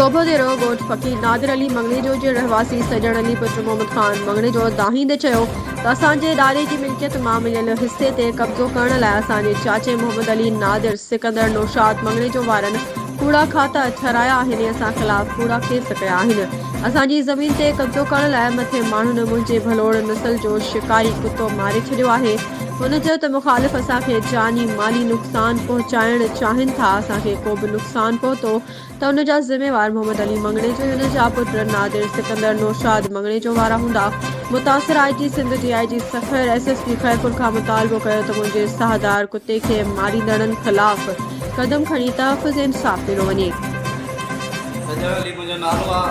سوڀوديرو ڳوٺ فقير نادر علي مڱڻيجو جي رهواسي سڄڻ علي پٽ محمد خان مڱڻيجو دانهيندي چيو ته اسان جي ڏاڏي جي ملڪيت مان مليل حصي تي قبضو ڪرڻ لاء اسان جي چاچي محمد علي نادر سڪندر نوشاد مڱڻيجو وارن ڪوڙا کاتا ٺهرايا آهن ۽ اسان خلاف ڪوڙا ڪيس ڪيا آهن اسان جي زمين تي قبضو ڪرڻ لاء مٿين ماڻهن منهنجي ڀلوڙ نسل جو شڪاري ڪتو ماري ڇڏيو آهي هن چيو ته مخالف اسان کي جاني مالي نقصان پهچائڻ چاهين ٿا اسان کي ڪو به نقصان پهتو ته ان جا ذميوار محمد علي مڱڻيجو ۽ ان جا پٽ نادر سڪندر نوشاد مڱڻيجو وارا هوندا. متاثر I G Sindh, D I G Sukkur, S S P Khairpur کان مطالبو ڪيو ته منهنجي ساهدار ڪتي کي ماريندڙن خلاف قدم کڻي تحفظ انصاف ڏنو وڃي. سڄڻ علي منهنجو نالو آ،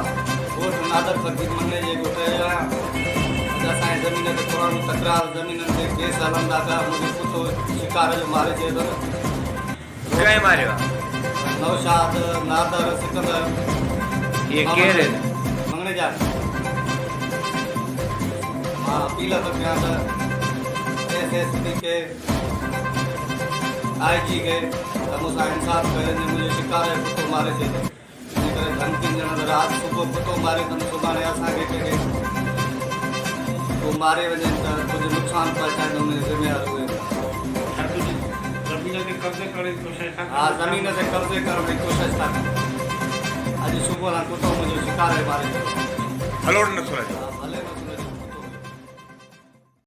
ڳوٺ نادر فقير مڱڻيجي ڳوٺ جو آهيان. اڄ اسان جي زمين تي پراڻو تڪرار زمينن تي ڪيس هلندا پيا، منهنجو ڪتو شڪار جو ماري ڇڏيو اٿن. ڪنهن ماريو آ؟ نوشاد، نادر، سڪندر. اهي ڪير آهن؟ مڱڻيجا. مان اپيل ٿو ڪيان ته ايس ايس پي کي، آء جي کي ته مون سان انصاف ڪيو وڃي، منهنجو شڪار جو ڪتو ماري ڇڏيو اٿن. ان ڪري ڌمڪين ڏيڻ ته رات صبح ڪتو ماري اٿن سڀاڻي اسان کي ڪنهن کي ڪو ماري وڃن ته ڪجهه نقصان پهچائن ته ان جو ذميوار اهي هوندا. ڇا تنهنجي زمين تي قبضي ڪرڻ جي ڪوشش ٿا ڪن؟ ها زمين تي قبضي ڪرڻ جي ڪوشش ٿا ڪن. اڄ صبح کان ڪتو منهنجو شڪار کي ماري ڇڏيو. ڦلوڙ نسل جو.